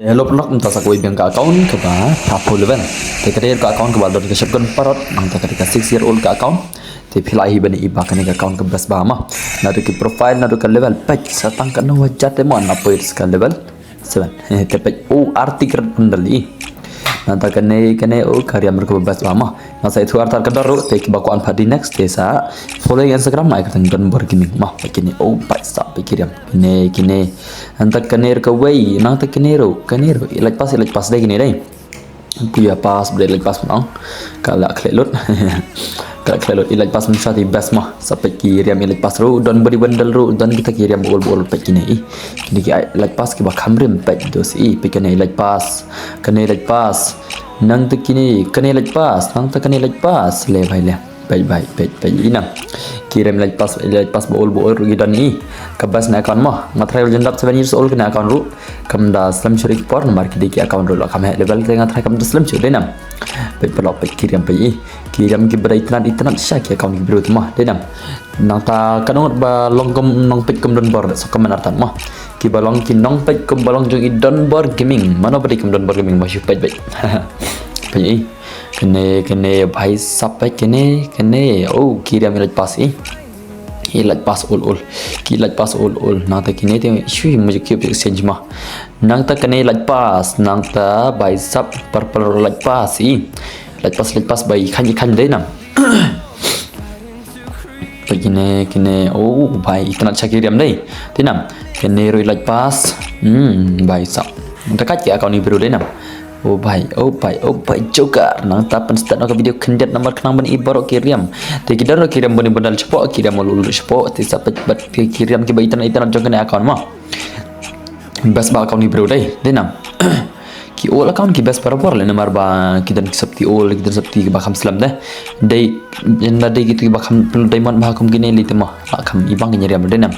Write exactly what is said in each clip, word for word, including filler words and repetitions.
Te lop lok mynta sa kawei biang ka account kaba pha phew level. Te ka dei ka account kaba don ka shotgun parot, nangta ka dei ka six year old ka account. Te phi lah hi ban i ba kane ka account ka best bha ma. Naduh ki profile, naduh ka level, peit sa tang katno hajar te ma, na peit sa ka level seven. Te peit, oh, arti kret bundle i. Nangta kane, kane, oh, ka riam ruh kaba best bha ma. Nga sa ïathuh artat ka dor ruh, te kiba kwah ban peit next, te sa follow Instagram, ai kyrteng Don Bor Gaming ma. Peit kine, oh, peit sa, peit ki riam. Kine, kine. Nangta kane ruh kawei, nangta kine ruh, kine ruh. Elite Pass, Elite Pass dei kine dei. Phi ïa pass, bad Elite Pass ma nang. Ka la khleh lut. Ka la khleh lut, Elite Pass mynta te best ma. Sa peit ki riam Elite Pass ruh, don body bundle ruh, don kita ki riam ba ul ba ul, peit kine i. Kine ki Elite Pass kiba kham rim, peit dos i, peit kane Elite Pass. Kane Elite Pass. Nangta kine, kane Elite Pass, nangta kane Elite Pass. Le bhai le. Peit bhai, peit, peit i na. Ki riam Elite Pass, Elite Pass ba ul ba ul ruh ki don i. Ka best na account ma. Nga try ruh jyndat seven years old kane account ruh. Kam da slem shuh ruh ki por namar ki dei ki account ruh la kham heh level, te nga try kam da slem shuh, dei nam. Peit paralok, peit ki riam, peit i. Ki riam kiba da itynnad, itynnad sha ki account ki briew te ma, dei nam. Nangta katno ngut ba long kum nongpeit kum Don Bor, sa comment artat ma. Kiba long ki nongpeit kum ba long jong i Don Bor Gaming. Mano ba dei kum Don Bor Gaming, ma shu peit beit. Peit i. Kane, kane, bhai sab, peit kane, kane. Oh, ki riam Elite Pass i. Elite Pass ul ul. Ki Elite Pass ul ul. Nangta kine te shui mujuk ki exchange ma. Nangta kane Elite Pass, nangta bhai sab purple Elite Pass i. Elite Pass, Elite Pass bhai, i kham, i kham dei nam. Peit kine, kine, oh bhai, itynnad sha ki riam dei. Dei nam. Kine ruh Elite Pass. Hmm, bhai sab. Da kat ki account ki briew, dei nam. Oh bhai, oh bhai, oh bhai, Joker. Nangta pynstad noh ka video khyndiat namar khnang ban i baroh ki riam. Te ki don ruh ki riam bony bundle shapoh, ki riam ul ul shapoh, te sa peit bad ki, ki riam kiba itynnad itynnad jong kane account ma. Best bha account ki briew dei, dei nam. Ki old account ki best barabor lei namar ba ki don ki sopti old, ki don sopti kiba kham slem dei. Dei, ynda dei kito kiba kham pynlut diamond bha kum kine lei te ma. La kham i bang kine riam, dei nam.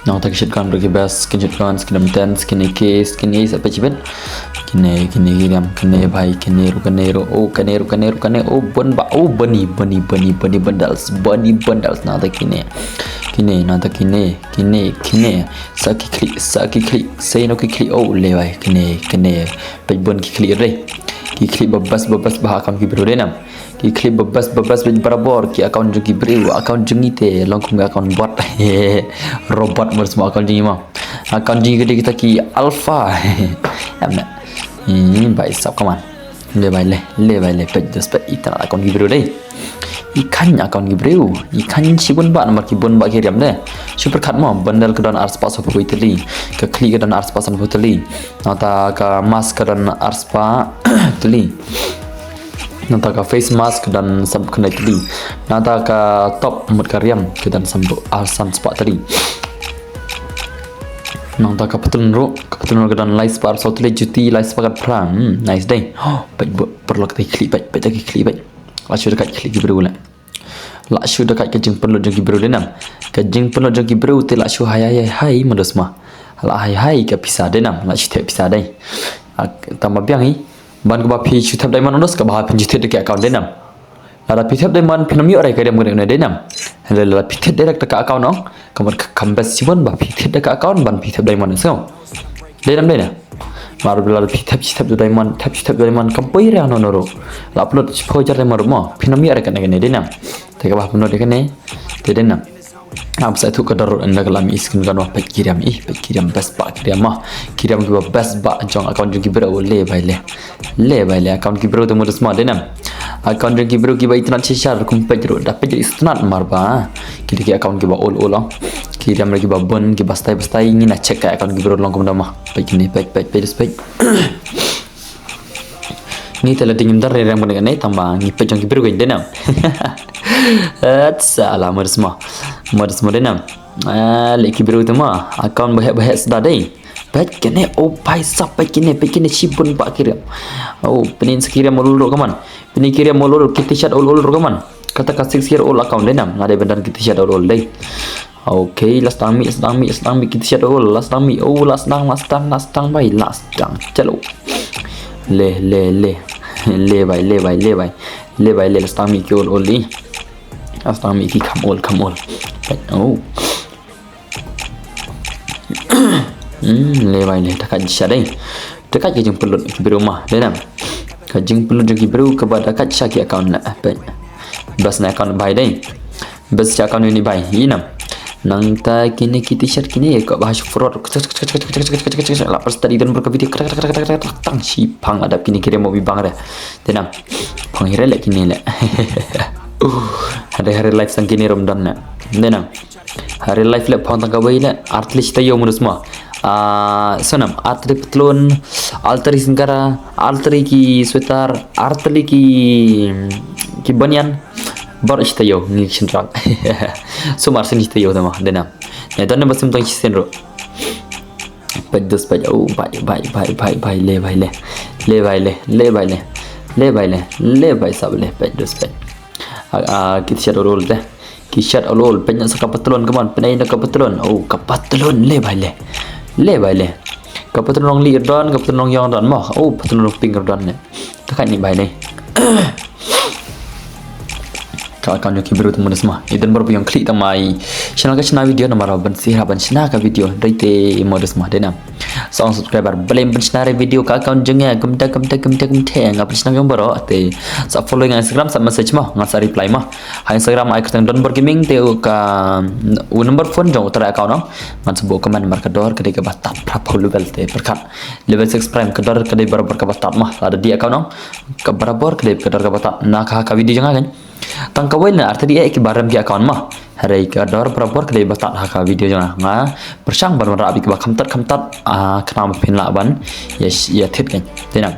Nangta ki shotgun ruh ki best, ki shotgun, ki M ten, ki A K, ki A K sa peit shibit. Kine, kine ki riam, kine bhai, kine ruh, kine ruh, oh, kine ruh, kine ruh, kine, oh, bun ba, oh, bony, bony, bony, bony bundles, bony bundles, nangta kine. Kine, nangta kine, kine, kine. Sa ki khlieh, sa ki khlieh, sa ino ki khlieh, oh, le bhai, kine, kine. Peit bun ki khlieh dei. Ki khlieh ba best, ba best, ba account ki briew, dei nam. Ki khlieh ba best, ba best, best barabor, ki account jong ki briew, account jong ngi te long kum ka account bot. Robot, mar semua account jong ngi ma. Account jong ngi ka dei kita ki alpha. Em ne. Hmm, bhai sab, come on. Le bhai le, le bhai le, peit dos, peit itynnad account ki briew dei. I kham account ki briew, i kham shibun bha namar ki bun bha ki riam dei. Shu pyrkhat mo, bundle ka don arspah sawphew tylli. Ka khlieh ka don arspah sanphew tylli. Nangta ka mask ka don arspah tylli. Nangta ka face mask ka don sanphew khyndai tylli. Nangta ka top mut ka riam ka don sanphew, ah, sanspah tylli. Nangta ka patlun ruh, ka patlun ruh ka don laispah arphew saw tylli, juti laispah khatphra. Hmm, nice dei. Oh, peit bha, paralok, te ki khlieh, peit, peit ki khlieh, peit. La shu da kat ki khlieh ki briew le. La shu da kat ka jingpynlut jong ki briew, dei nam. Ka jingpynlut jong ki briew te la shu hai, hai, hai, hai, ma dos ma. La hai, hai ka pisa, dei nam. La shu thep pisa dei. Ak-, tang ba biang hi. Ban kaba phi shu thep diamond, dos kaba phin shu thied da ki account, dei nam. Lada phi thep diamond phin ym ïoh re ka riam kane, dei nam. Lada phi thied direct da ka account noh. Ka mut ka kham best shibun ba phi thied da ka account ban phi thep diamond, so. Dei nam, dei nam. Mar ba lada phi thep, thep da diamond, thep, thep da diamond, kam poi re hano hano ruh. La upload shiphew hajar diamond ruh mo. Phin ym ïoh re kane kane, dei nam. Te kaba pynlut de kane. Te dei nam. Am sa ïathuh ka dor ruh ynda ka la mih i skin gun, wah, peit ki riam i, peit ki riam best bha ki riam mo. Ki riam kiba best bha jong account jong ki briew, le bhai le. Le bhai le, account ki briew te mut dos ma, dei nam. Account jong ki briew kiba itynnad shisha ruh kum peit ruh, da peit ruh itynnad mar ba ki dei ki account kiba ul ul, oh. Ki riam ruh kiba bun, kiba stai ba stai, ngin ïa check ka account ki briew long kumno ma. Peit kine, peit, peit, peit, peit. Ngi te la dei ngim don re riam kane kane, tang ba ngi peit jong ki briew kane, dei nam. Atsa la, mut dos ma. Mut dos ma, dei nam. Ah, le ki briew te ma. Account ba heh ba heh sda dei. Peit kane, oh bhai sab, peit kine, peit kine, shibun bha ki riam. Oh, pynïaid sa ki riam ul ul ruh ka mon. Pynïaid ki riam ul ul, ki T-shirt ul ul ruh ka mon. Kata ka six year old account, dei nam. Nga dei ban don ki T-shirt ul ul dei. Okay, la sdang mih, sdang mih, sdang mih ki T-shirt ul ul, la sdang mih, oh, la sdang, la sdang, la sdang bhai, la sdang. Chalo. Le, le, le. Le bhai, le bhai, le bhai. Le bhai, le, la sdang mih ki ul ul dei. La sdang mih ki kham ul, kham ul. Oh. Hmm, le bhai le, da kat sha dei. Da kat ka jingpynlut ki briew ma, dei nam. Ka jingpynlut jong ki briew kaba da kat sha ki account la, peit. Bas na account bhai dei. Bas sha account uni bhai, i nam. Nangta kine ki t-shirt kine ka ba hash fraud. La pyrstad i don bor ka video. Tang shi phang la dap kine ki remote bi bang re. Dei nam. Phang hi re le kine le. Hare hare live sang kine rom don na. Dei nam. Hare live le phang tang kawei le. Artylli shi taïew mudus ma. Ah, so nam, artylli patlon, artylli singkara, artylli ki sweater, artylli ki, ki banyan. Baroh shi taïew ngi shynrang. Sumar sien shi taïew tama, dei nam. Ne, don ba sim tang shi sien ruh. Peit dus peit, oh, bhai, bhai, bhai, bhai, bhai, le, bhai, le. Le, bhai, le, le, bhai, le. Le, bhai, le, le, bhai, sab le, peit dus peit. Ah, ah, ki t-shirt ol ol te. Ki t-shirt ol ol, peit na sa ka patlon, come on, peit na ka patlon. Oh, ka patlon, le, bhai, le. Le, bhai, le. Ka patlon rong li don, ka patlon rong ïong don, mo. Oh, patlon rong pink don ne. Ka kai ni bhai ne. Ka account jong ki briew te mudus ma. I don bor ba ïong khlieh tang ma i. Channel ka shna video namar ban sih ban shna ka video. Dei te mudus ma, dei nam. Sa ong subscriber, balei ban shna re video ka account jong nga, kumta, kumta, kumta, kumta, nga ban shna ïong baroh te. Sa follow nga Instagram, sa message ma, nga sa reply ma. Ha Instagram ai kyrteng Donbor Gaming te u ka, u number phone jong u trai account no. Ngan sa buh comment namar ka dor ka dei kaba tad phraphew level te pyrkhat. Level six prime ka dor ka dei barabor kaba tad ma. Lada dei account no. Ka barabor ka dei ka dor kaba tad. Na ka, ka video jong nga kan. Tang kawei na artylli eh ki ba rem ki account ma. Hynrei ka dor barabor ka dei ba tad ha ka video jong nga. Nga pyrshang ban wanrah bad ki ba kham tad kham tad, ah, khnang ba phin lah ban ïa, ïa thied kan. Dei nam.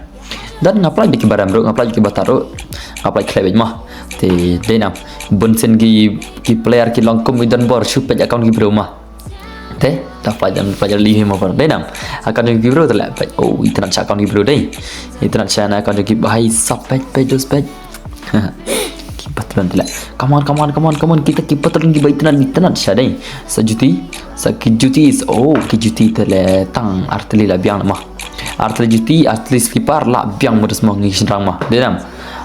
Dan nga pynlait bad ki ba rem ruh, nga pynlait bad ki ba tad ruh. Nga pynlait khlem bad ma. Te dei nam. Bun sien ki, ki player ki long kum i Donbor shu peit account ki briew ma. Te, ta pynlait, pynlait li hi mo par. Dei nam. Account jong ki briew te la peit. Oh, itynnad sha account ki briew dei. Itynnad sha na account jong ki bhai sab peit, peit dus peit. Ki patlon te la. Come on, come on, come on, come on. Kita ki patlon ki ba itynnad, itynnad sha dei. Sa juti, sa ki juti, oh, ki juti te la tang artylli la biang ma. Artylli juti, artylli slipper la biang mudus ma ngi shynrang ma. Dei nam.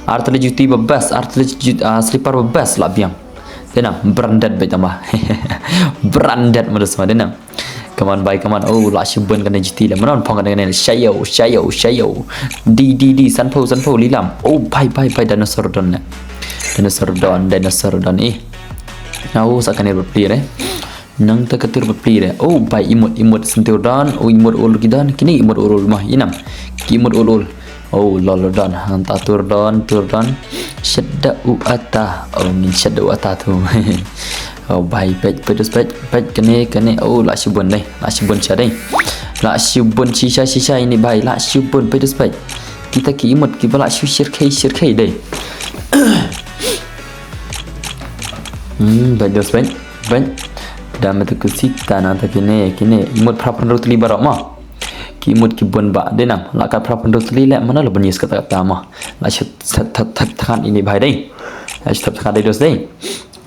Artylli juti ba best, artylli jut-, ah, slipper ba best la biang. Dei nam, branded beit tang ba. Branded mudus ma, dei nam. Come on bhai, come on. Oh, la shu bun kane juti le. Manon phong kane kane. Shayo, shayo, shayo. Di, di, di. Sanphew, sanphew, lilam. Oh, bhai, bhai, bhai. Dinosaur don ne. Dinosaur don, dinosaur don. Eh. Au, sa kane bapli re. Nangta ka tur bapli re. Oh, bhai, imut, imut sentur don. Oh, imut ul ki don. Kine imut ul ul ma. I nam. Ki imut ul ul. Oh, lol don. Hangta tur don, tur don. Shadda u ata. Oh, ngin shadda u ata tu. Oh, bhai, peit, peit, peit, peit, kane, kane. Oh, la shu bun dei. La shu bun sha dei. La shu bun shisha, shisha ini bhai. La shu bun, peit, peit. Kita ki imut, ki ba la shu shirkhei, shirkhei dei. Hmm, peit, peit, peit. Da me tu ku sita nangta kine, kine. Imut phraphew tylli baroh ma. Ki imut ki bun ba dei nam, la kat phraphew tylli le, mano la ban use kata kata ma. La shu thep, thep, thep thngan ini bhai dei. La shu thep thngan dei dos dei.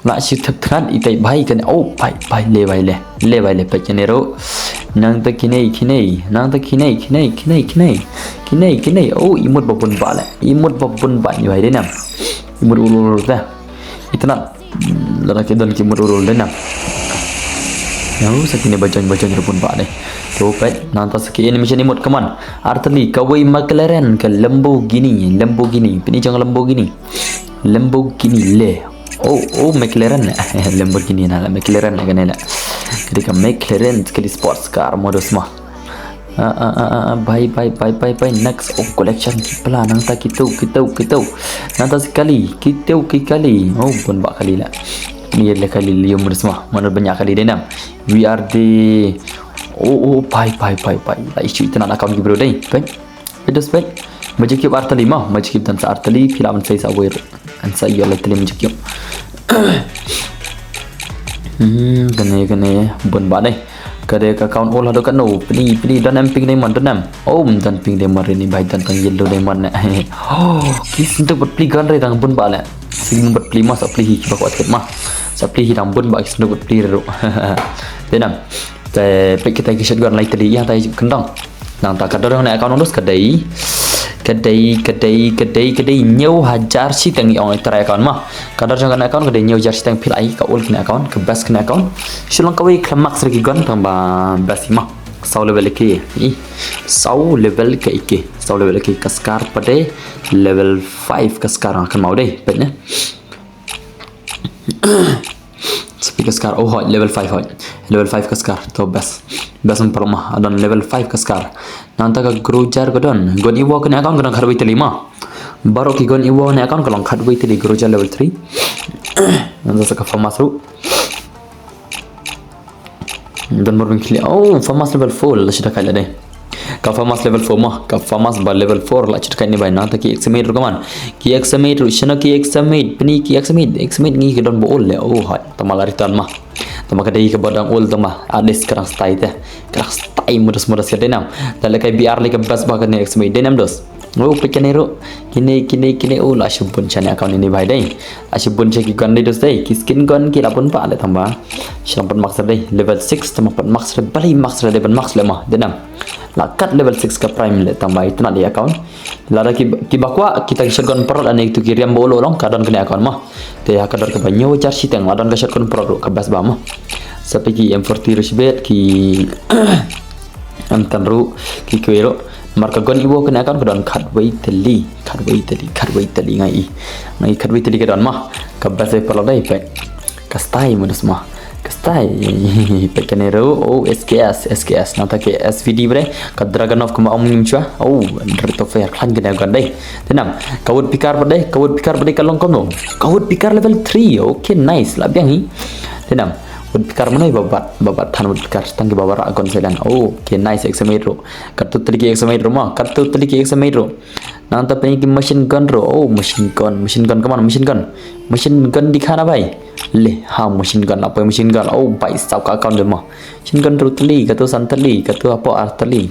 La shu thep thngan itai bhai kane, oh, bhai, bhai, le bhai le. Le bhai le, peit kane ruh. Nangta kine, kine, nangta kine, kine, kine, kine. Kine, kine, oh, imut ba bun ba le. Imut ba bun ba ini bhai dei nam. Imut ul ul ul te. Itynnad. Lada ki don ki imut ul ul dei nam. Ïa u sa kine ba join ba join ruh bun ba dei. To peit nangta sa ki animation imut, come on. Artylli kawei McLaren ka Lamborghini, Lamborghini. Pynïaid jong Lamborghini. Lamborghini le. Oh, oh McLaren. Lamborghini na la McLaren la kane la. Ka dei ka McLaren kali sports car mudus ma. Ah, ah, ah, ah, ah, bhai, bhai, bhai, bhai, bhai, next, oh, collection, ki pla, nangta kitu, kitu, kitu. Nangta si kali, kitu, ki kali. Oh, bun ba kali la. Ni le kali lium mudus ma. Mano ban ïa kali dei nam. We are the, oh, oh, bhai, bhai, bhai, bhai. La issue itynnad account ki briew dei. Peit. Peit dos peit. Magic Cube artylli ma. Magic Cube don sa artylli. Phi lah ban sei sa wei ruh. An sa ïoh lai tylli Magic Cube. Hmm, kane, kane, bun ba dei. Ka dei ka account ul haduh katno, pynïaid, pynïaid, don em pink diamond, don em. Oh, don pink diamond re ini bhai, don tang yellow diamond ne. Oh, ki synduk bad pli gun re tang bun ba le. Synduk bad pli ma, sa pli hi kiba kwah thied ma. Sa pli hi tang bun ba ki synduk bad pli re ruh. Dei nam. Te peit kita ki shotgun lai tylli, ïa tai kyndong. Nangta ka dor jong kane account mudus ka dei. Ka dei, ka dei, ka dei, ka dei hynñiew hajar shiteng ïa ong i trai account ma. Ka dor jong kane account ka dei hynñiew hajar shiteng, phi lah ai ka ul kane account, ka best kane account. Shu long kawei khlem marks re ki gun tang ba best hi ma. Saw level ike. Ih, saw level ka ike. Saw level ike ka Scar pat de. Level five ka Scar, ah, kan mau de. Peit ne. Sa peit ka Scar. Oh, hoi, level five, hoi. Level five ka Scar. To best. Best em paralok ma. Don level five ka Scar. Nangta ka Groza ka don. Gun Evo kane account ka don khatwei tylli ma. Baroh ki Gun Evo kane account ka long khatwei tylli. Groza level three. Nangta sa ka FAMAS ruh. Don bor byn khlieh. Oh, FAMAS level four la shu da kait la dei. Ka FAMAS level four ma, ka FAMAS ba level four la shu da kait ne bai. Nangta ki Xmate ruh ka man. Ki Xmate ruh, shano ki Xmate, pyni ki Xmate, Xmate ngi ki don ba ul le. Oh, hai, tang ba la return ma. Tang ba ka dei kaba dang ul tang ba. At least ka dang style te. Ka dang style modus modus ka dei nam. Te lehkai B R lehkai best ba kane Xmate dei nam dos. Oh, peit kane ruh. Kine, kine, kine. Oh, la shu bun sha ne account ine bai dei. La shu bun sha ki gun dei dos dei. Ki skin gun ki la bun ba le tang ba. Shu la bun max dei. Level six tang ba bun max dei. Balei max dei, bun max le ma. Dei nam. La kat level six ka prime le tang ba itynnad ïa account. Lada ki, kiba kwah kita ki shotgun paralok ane itu ki riam ba ul long ka don kane account ma. Te ha ka dor kaba hynñiew hajar shiteng la don ka shotgun paralok ruh ka best ba ma. Sa peit ki M forty ruh shibit ki M ten ruh ki kwei ruh. Namar ka Gun Evo kane account ka don khatwei tylli, khatwei tylli, khatwei tylli ngai i. Ngai khatwei tylli ka don ma. Ka best dei paralok dei peit. Ka style modus ma. Ka style. Peit kane ruh, oh, S K S, S K S. Nangta ka S V D bre. Ka Dragunov kumba ong mynshwa. Oh, rate of fire khlaiñ kane gun dei. Te nam, ka Woodpecker pat dei, ka Woodpecker pat dei ka long kumno. Ka Woodpecker level three. Okay, nice. La biang hi. Te nam, Woodpecker mano ba bat, ba bat than Woodpecker tang kiba rah gun silent. Okay, nice, Xmate ruh. Katto tylli ki Xmate ruh ma, katto tylli ki Xmate ruh. Nangta peit ki machine gun ruh. Oh, machine gun, machine gun, come on, machine gun. Machine gun dei khana bai. Le, ha, machine gun, la poi machine gun. Oh, bai, sap ka account de ma. Machine gun ruh tylli, katto san tylli, katto hapoh ar tylli.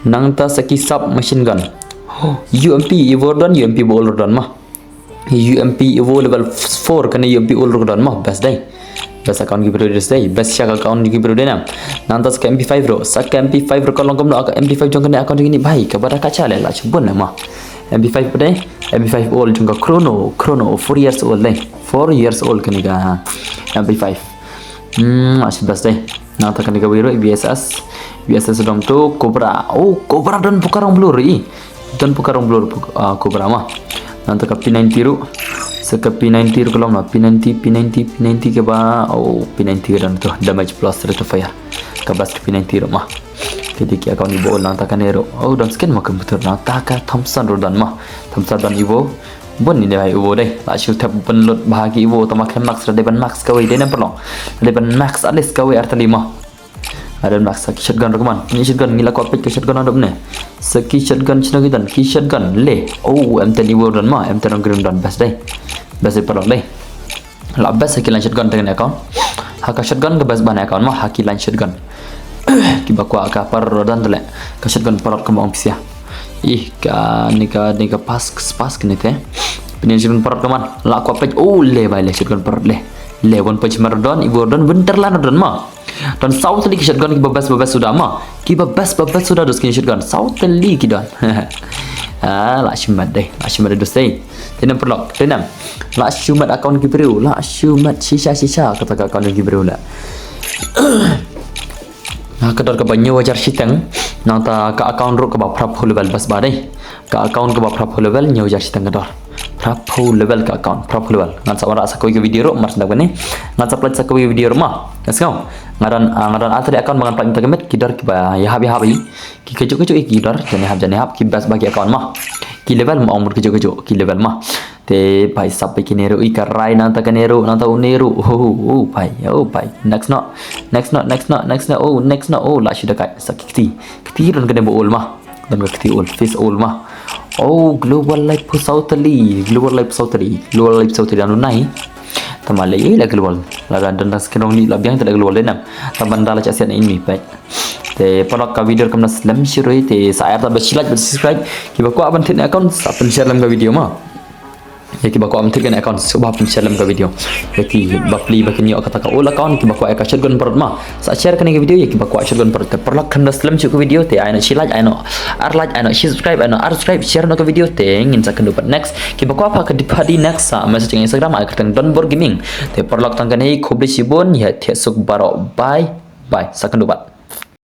Nangta sa ki sub machine gun. Oh, U M P, Evo don, U M P ba ul ruh don ma. U M P Evo level four, kane U M P ul ruh ka don ma, best dei. Best account ki briew dei, best shark account ki briew dei nam. Nangta sa ka M P five ruh, sa ka M P five ruh ka long kumno ka M P five jong kane account jong kine bai, kaba da ka cha le la shu bun ma. M P five pat dei, M P five ul jong ka Chrono, Chrono, four years old dei. Four years old kane ka M P five. Hmm, la shu best dei. Nangta kane kawei ruh, V S S. V S S dom tu, Cobra. Oh, Cobra don pukar ong blur i. Don pukar ong blur, puk-, ah, Cobra ma. Nangta ka P ninety ruh. Sa ka P ninety ruh ka long ma. P ninety, P ninety, P ninety kaba. Oh, P ninety ka don tu. Damage plus rate of fire. Ka best ka P ninety ruh ma. Ki dei ki account kiba ul nangta kane ruh. Oh, don skin ma computer nangta ka Thompson ruh don ma. Thompson don Evo. Bun ine bai Evo dei. La shu thep bun lut bha ki Evo tang ba khlem max, la dei ban max kawei dei nam paralok. La dei ban max at least kawei ar tylli ma. Ar dei ban max sa ki shotgun ruh ka man. Kine shotgun ngi la kwah peit ki shotgun ruh ne. Sa ki shotgun shano ki don, ki shotgun le. Oh, M ten Evo don ma, M ten Green don best dei. Best dei paralok dei. La best ha ki line shotgun te kane account. Ha ka shotgun ka best ban account ma ha ki line shotgun. Kiba kwah ka par rodan te le. Ka shotgun paralok kumba ong pisa. Ih, kane ka, kane ka pas, pas kane te. Pynïaid shotgun paralok ka man. La kwah peit. Oh, le bai le shotgun paralok le. Le wan peit mar don, Evo don, winter lan don ma. Don saw tylli ki shotgun kiba best, ba best suda ma. Kiba best, ba best suda dos kine shotgun. Saw tylli ki don. Ah, la shimet dei. La shimet dei dos dei. Te nam paralok, te nam. La shimet account ki briew, la shimet shisha shisha kata ka account ki briew la. Ha ka dor kaba hynñiew hajar shiteng, nangta ka account ruh kaba phraphew level best ba dei. Ka account kaba phraphew level, hynñiew hajar shiteng ka dor. Phraphew level ka account, phraphew level. Ngan sa wanrah sa kawei ka video ruh, mar sdang kane. Ngan sa pynlait sa kawei ka video ruh ma. Let's go. Nga don, ah, nga don ar tylli account ba ngan pynlait mynta ka miet, ki dor kiba ïahap ïahap i. Ki kajuh kajuh i ki dor, jan ïahap jan ïahap, ki best ba ki account ma. Ki level ma ong mut kajuh kajuh, ki level ma. Te bai sap ba kine ruh i ka rai nangta kane ruh, nangta une ruh. Oh, oh, oh, bai, oh, bai. Next no. Next no, next no, next no. Oh, next no. Oh, la shu da kai. Sa ki kti. Kti don kane ba ul ma. Don ka kti ul, face ul ma. Oh, global life phew saw tylli, global life phew saw tylli, global life phew saw tylli anu nai. Tang ba le, eh, la global. La don don skin rong ni la biang te la global dei nam. Tang ban da la chah siat na in mi peit. Te paralok ka video kam na slem shiroi te sa ai artat ba shi like ba subscribe. Kiba kwah ban thied ne account sa pynshare lem ka video ma. Ïa kiba kwah ban thied kane account sngewbha pynshare lem ka video. Ïa kiba pli ba kin ïoh kata ka ul account kiba kwah ïa ka shotgun paralok ma. Sa share kane ka video ïa kiba kwah shotgun paralok te paralok khlem da slem shuh ka video te ai noh shi like ai noh ar like ai noh shi subscribe ai noh ar subscribe share noh ka video te ngin sa kynduh pat next. Kiba kwah pha ka dei pha dei next sa message ïa Instagram ai kyrteng Donbor Gaming. Te paralok tang kane khublei shibun ïa thiah suk baroh bye bye sa kynduh pat.